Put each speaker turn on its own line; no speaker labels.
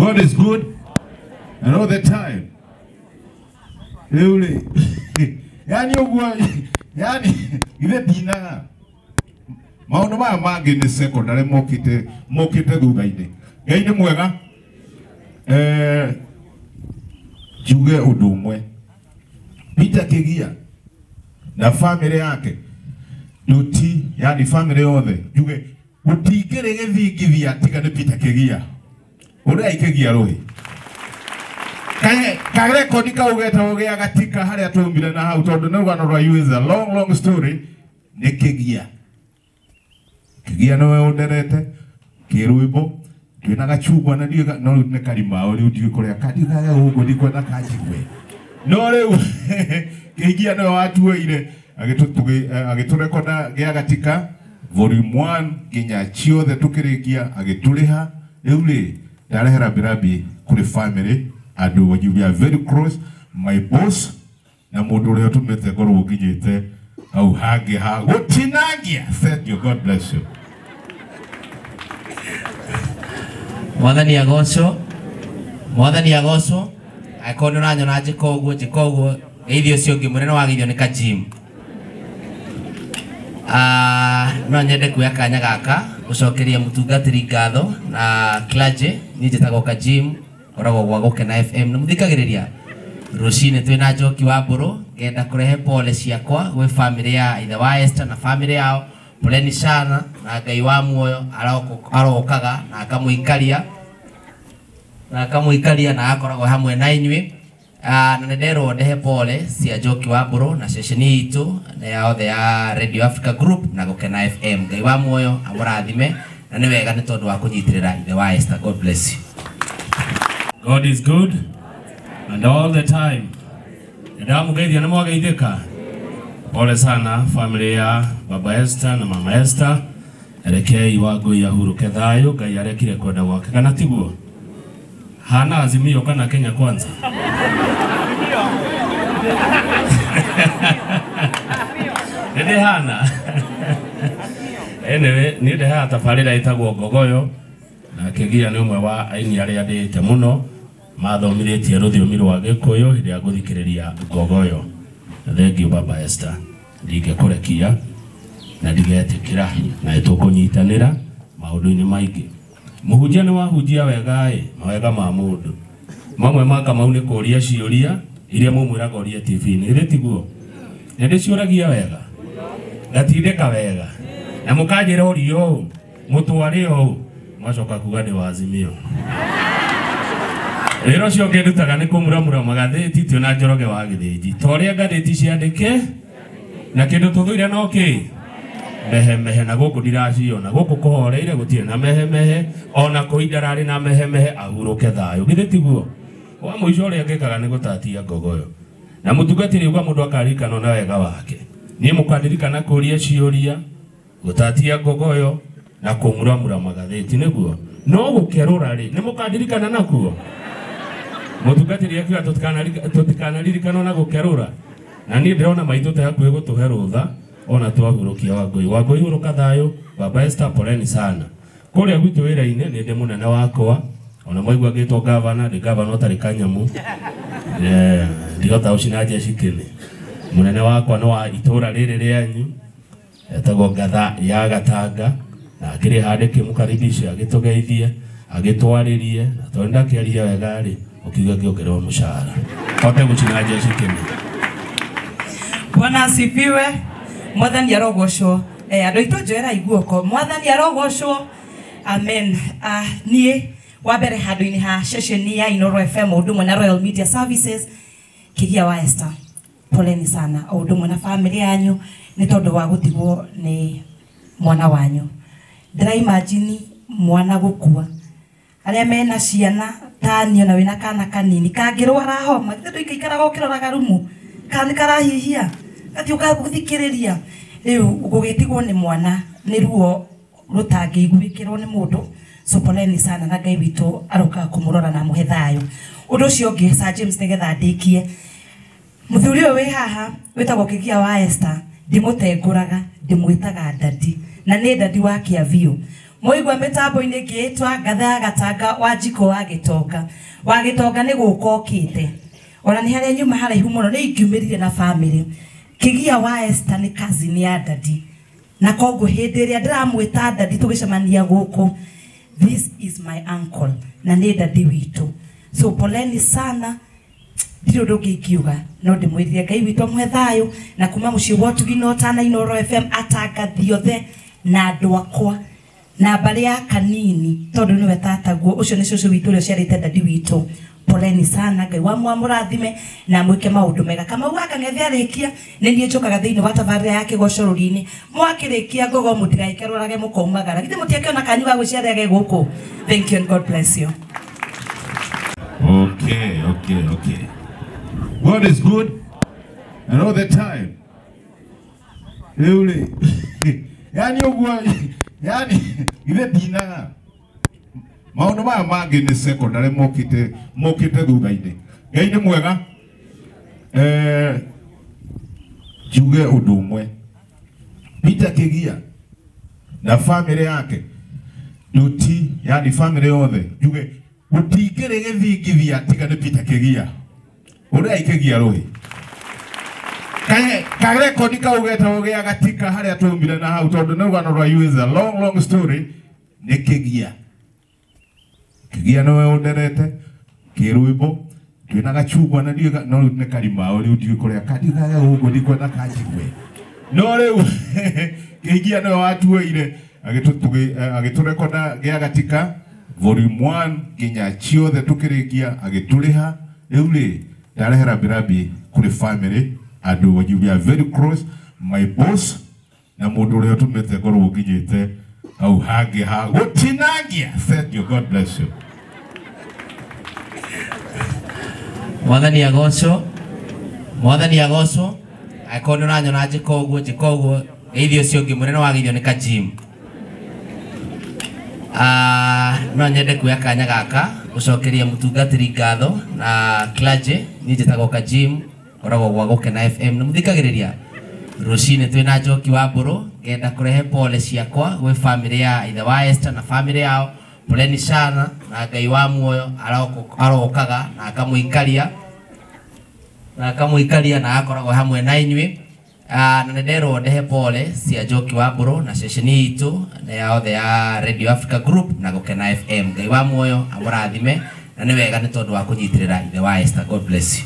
God is good and all the time. Rĩu rĩ, yani ũguo, yani ithe ndinaga maũndũ maya mangĩ nĩ secondary mokĩte thutha-inĩ. Ngai nĩ mwega. Njuge ũndũ ũmwe, Peter Kigia na family yake nduti, yani family yothe njuge gũtingĩrĩ gĩthingithia tiga nĩ Peter Kigia. Ũrĩa Kigia rũĩ karekodi kau getagwo gĩa gatika harĩa twaumire na hau, tondũ nĩ rũgano rwa you is a long long story. Nĩ Kigia. Kigia nĩwe ũnderete kĩrwĩmbo twĩna gachungwa na ndiũĩ no rĩu nĩ karimao rĩu ndiũĩ kũrĩa kandiugaga gũkũ ndikwenda kanjigue, no rĩu Kigia nĩwe watuoire agĩtũrekonda gĩa gatika volume 1 nginya ciothe tũkĩrĩkia, agĩtũrĩha. Rĩu rĩ ndarehe rambirambi kũrĩ family andũ wanyu, we are very close, my boss na mũndũ ũrĩa ũtũmĩte ngorwo nginyĩte hau hangĩ ha gũtinangia. Thank you, God bless you.
Mwathani agocwo, Mwathani agocwo. Angĩkorwo nĩ ũranyona njĩka ũguo, njĩka ũguo, geithio ũcio ũngĩ mũnene wageithio nĩ Kajim. No nyende kuoya kanya gaka gũcokeria mũtungatĩri ngatho na clergy. Niĩ njĩtagwo Kajim, ngoragwo gwa Gũkena FM. Nĩ mũthikagĩrĩria rũcinĩ twĩna Njoki wa Mbũrũ. Ngenda kũrehe pole ciakwa gwĩ family ya ithe wa Esther na family yao. Poleni sana, na Ngai wa muoyo arokaga na akamũikaria na akamũikaria na agakoragwo hamwe na inyuĩ. Na nĩ nderwo ndehe pole cia Njoki wa Mbũrũ na ceceni itũ na ya othe ya Radio Africa Group na Gũkena FM. Ngai wa muoyo amũrathime, na nĩ wega nĩ tondũ wa kũnyitĩrĩra ithe wa Esther. God bless you.
God is good and all the time. Ndamũgeithia nĩ mwageithĩka. Pole sana family ya Baba Esther na Mama Esther. Rekei Wangũi ahurũke thayũ, Ngai arekire kwenda gwake, kana tiguo? Hana Azimio kana Kenya Kwanza? Nĩ hana. Anyway, niĩ ndehaga tabarĩra ĩtagwo Ngogoyo, na Kigia nĩ ũmwe wa aini arĩa ndĩĩte mũno mathomithĩtie rũthiomi rwa Gĩkũyũ hĩndĩ ya gũthikĩrĩria Ngogoyo. Thank you Baba Esther. Ndingĩkũrekia na ndigetĩkĩra na nĩtũkũnyitanĩra maũndũ-inĩ maingĩ. Mũhunjia nĩ wahunjia wega ĩ, mawega ma mũndũ. Mamwe ma Kamau nĩ kũria ciũria iria mũmwĩraga ũrie TV-inĩ, ĩrĩ tiguo? Nĩ ndĩciũragia wega, ngatindĩka wega, na mũkanjĩra ũrie ũũ, mũtware ũũ, mwacoka kuga ndĩ wa Azimio. Wĩra ũcio ũngĩ ndutaga nĩ kũmuramura magathĩti twĩ na Njoroge wa Gĩthĩnji. Ta ũrĩa ngathĩti ciandĩke na kĩndũ tũthũire no kĩ mehemehe, na gũkũ ndiraciona, gũkũ kũhoreire gũtirĩ na mehemehe, ona kũi ndararĩ na mehemehe, ahurũke thayũ. Githĩ tiguo? Wa mũico ũrĩa ngĩkaga nĩ gũtatia Ngogoyo. Na mũtungatĩri uga mũndũ akaririkanwo na wega wake. Niĩ mũkandirikana kũria ciũria, gũtatia Ngogoyo na kũmuramura magathĩti, nĩguo? No gũkerũra rĩ, nĩ mũkandirikana nakuo? Mũtungatĩri akiuga tũtikanaririkanwo na gũkerũra. Na niĩ ndĩrona maitũ te hakuhĩ gũtũhe rũtha ona twahurũkia Wangũi. Wangũi hurũka thayũ, Baba Esther poleni sana. Kũrĩa gwitũ wĩra-inĩ nĩ ndĩ mũnene wakwa, ona mwaigua ngĩtwo gavana, ndĩ gavana ũtarĩ kanyamu. Ndihota gũcina jeshi kĩnĩ. Mũnene wakwa nĩ wa itũra rĩrĩ rĩanyu, etagwo Ngatha ya Gatanga, na akĩrĩ handũ kĩmũkaribishe, agĩtũgeithie, agĩtwarĩrie, na tondũ ndakĩaria wega rĩ, ũkiuga ngĩongererwo mũcara. Hote gũcina jeshi kĩnĩ.
Bwana asifiwe. Mwathani arogocwo. Andũ aitũ njoera iguoko. Mwathani arogocwo. Amen. Niĩ wa mbere handũ-inĩ ha ceceni ya Inooro FM ũndũ ũmwe na Royal Media Services, Kigia wa Esther, poleni sana o ũndũ ũmwe na family yanyu nĩ tondũ wa gũtigwo nĩ mwana wanyu. Ndĩra imagine mwana gũkua, arĩa mena ciana ta niĩ ona wĩna kana kanini kangĩrwara homa, githĩ ndũikaikaraga ũkĩroraga rumu kana nĩ karahihia gathiĩ ũgagũthikĩrĩria. Rĩu gũgĩtigwo nĩ mwana nĩ ruo rũtangĩiguĩkĩrwo nĩ mũndũ. So poleni sana, na Ngai witũ arokaga kũmũrora na amũhe thayũ. Ũndũ ũcio ũngĩ, Sir James, nĩgetha ndĩkie, mũthuri ũyũ wĩ haha wĩtagwo Kigia wa Esther, ndimũtengũraga, ndĩmwĩtaga dadi, na nĩ dadi wa kĩa biũ. Mũigua mĩtambo-inĩ ngĩĩtwa Ngatha Gatanga wa Njiko wa Gĩtonga. Wa Gĩtonga nĩ gũka okĩte. Ona nĩ harĩa nyuma haraihu mũno nĩ ingiumĩrire na family. Kĩgia wa Esther nĩ cousin ya dadi. Na koguo hĩndĩ ĩrĩa ndĩramwĩta dadi tũgĩcemania gũkũ, this is my uncle na nĩ dadi witũ. So poleni sana, ndirĩ ũndũ ũngĩ ingiuga no ndĩmwĩrire Ngai witũ amũhe thayũ na kuma mũciĩ wa Ũtugi na Ũtana Inooro FM atangathi othe na andũ akwa na mbarĩ ya kanini tondũ nĩwe tataguo ũcio nĩ cũcũ witũ ũrĩa ũciarĩte dadi witũ. Poleni sana, Ngai wa mwamũrathime na mwĩke maũndũ mega. Kamau wa Kang'ethe arĩkia nĩ niĩ njũkaga thĩinĩ wa tabarĩra ya kĩgoco rũri-inĩ. Mwakĩrĩkia ngogo mũtigaikĩrorage mũkaumagara. Githĩ mũtiakĩona kanyu ga gwĩciarĩra ge gũkũ? Thank you and God bless you.
Okay. God is good and all the time. Rĩu rĩ, yani ũguo, yani githĩ ndinaga maũndũ maya mangĩ nĩ secondary mokĩte thutha-inĩ. Ngai nĩ mwega. Njuge ũndũ ũmwe, Peter Kĩgia na family yake nduti, yani family yothe njuge gũtingĩrĩ gĩthingithia tiga nĩ Peter Kĩgia ũrĩa aikĩgia rũhĩ karekodi kau getagwo gĩa gatika harĩa twaumire na hau tondũ nĩ rũgano rwa you is a long long story. Nĩ Kĩgia. Kĩgia nĩwe ũnderete kĩrwĩmbo twĩna gacungwa na ndiũĩ no rĩu nĩ karimao rĩu ndiũĩ kũrĩa kandiugaga gũkũ ndikwenda kanjigue no rĩu Kĩgia nĩwe watuoire agĩtũrekonda gĩa gatika volume 1 nginya ciothe tũkĩrĩkia agĩtũrĩha. Rĩu rĩ ndarehera rambirambi kũrĩ family andũ we are very close, my boss na mũndũ ũrĩa ũtũmĩte ngorwo nginyĩte hau hangĩ ha gũtinangia. Thank you, God bless you.
Mwathani agocwo, Mwathani agocwo. Angĩkorwo nĩ ũranyona njĩka ũguo njĩka ũguo, geithio ũcio ũngĩ mũnene wa geithio nĩ Kajim. No nyende kuoya kanya gaka gũcokeria mũtungatĩri ngatho na clergy. Niĩ njĩtagwo Kajim, ngoragwo gwa Gũkena FM nĩ mũthikagĩrĩria rũcinĩ twĩna Njoki wa Mbũrũ. Ngenda kũrehe pole ciakwa gwĩ family ya ithe wa Esther na family yao. Poleni sana na Ngai wa muoyo arokaga na akamũikaria na akoragwo hamwe na inyuĩ. Na nĩ nderwo ndehe pole cia Njoki wa Mbũrũ na ceceni itũ na ya othe ya Radio Africa Group na Gũkena FM. Ngai wa muoyo amũrathime na nĩ wega nĩ tondũ wa kũnyitĩrĩra ithe wa Esther. God bless you.